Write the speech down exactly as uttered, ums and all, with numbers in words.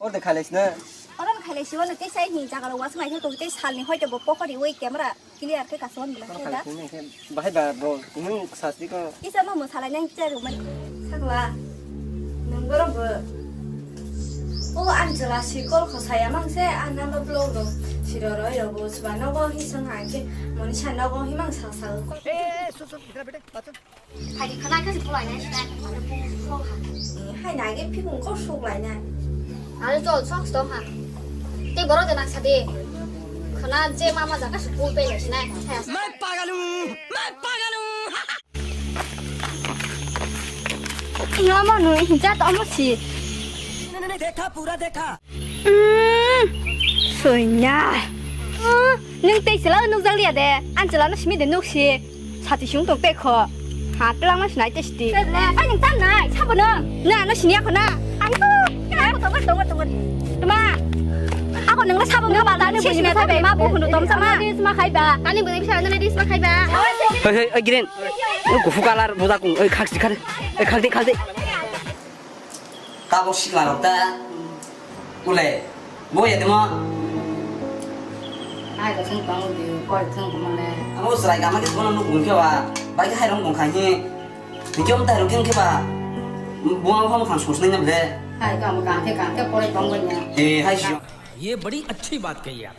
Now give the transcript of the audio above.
Order khailai sina. Order khailai sio no tei sai ni jaga lo wasung ai to tei salni hoito bo pokori oi camera clear khe kasong bila khe da. Bahai ba bo nung sasdi ko. Isa mo mo salai nang che ru man. Sagla. Nung goro bo. O ang jela si kol kho saya mang se ang nang bo vlog ro. Siro ro yo bo sba no go hi sang ai ke. Moni sa no go hi mang sa sa. Eh, eh, eh, so, so, bitra bete, bato. Hai di khana khe se khulai nai sinai, ano bung khulok ha. Hai nai ge phikung kok suk lai nai. Ano chol sok stong ha. Tei borok de nang sadi. Khana je mama jaga se bul pe nai sinai. Hai asa. Mai pagalu, mai pagalu. Ino mo nui hincha to mo si. Dekha, pura dekha. Umm, soinya. Umm, nwng tei chwla nukjak liya de. Ang chwla no simi de nuk si. Sati sung tong pekho. Ha, twlang ma sinai testi. Ai, nwng tan nai, sabo nwng. Nwng ano sini ako na. Ang to. Ako tongo, tongo, tongo. Tuma. Ako nwng no sabo nwng ba tani sini ta be ma bu hunu tom sama. Dis ma khai ba. Tani bwrwi bisa nani dis ma khai ba. Hei, hei, hei, Giren. Nung kufu kalar budak kung. Oi, khak si khak. Oi, khak di, khak di. Tabok sikla rok ta. Ule. Bo ya demo. Hai ko sung tong di, koi thung ko mane. Amo serai gama ke bono nuk bun ke ba. Bai ke hai rong bung khai hi. Ni kyom tai rong kyom ke ba. Bo ang phang phang sus nang na ble. Hai ko amo kang ke kang ke pore tong bai nya. Eh, hai si. ये बड़ी अच्छी बात कही आप।